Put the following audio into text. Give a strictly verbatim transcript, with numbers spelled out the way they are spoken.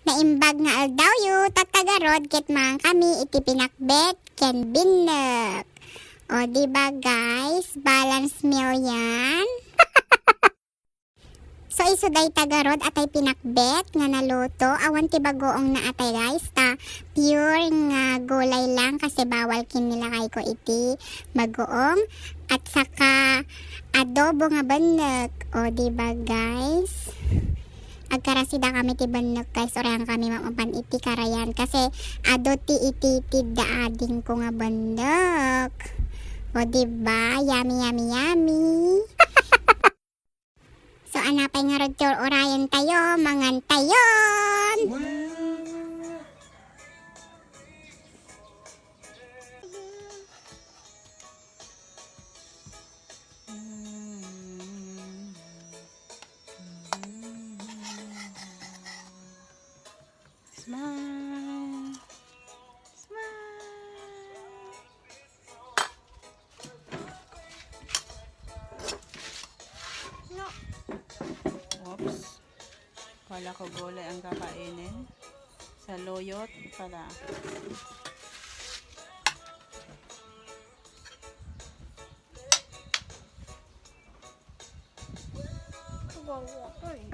Naimbag nga aldawyo, tatta garud, ket mangan kami iti pinakbet ken binneg. O, di ba, guys? Balance meal yan. So, isu dayta garud atay pinakbet nga naluto. Awan ti bagoong na atay, guys, ta pure nga gulay lang kasi bawal kinilakay ko iti bagoong. At saka adobo nga benneg. O, di ba, guys? Agkarasida kami ti benneg, guys. Uray kami mamapan iti karayan kasi adu ti ititid da ading ko nga benneg. O, di ba? Yummy, yummy, yummy. So, anapay nga rod ti ur-urayan tayo, mangan tayon! Smile! Smile! No. Oops. Kala ko gulay ang kakainin. Saluyot pala. Kawawa ka eh.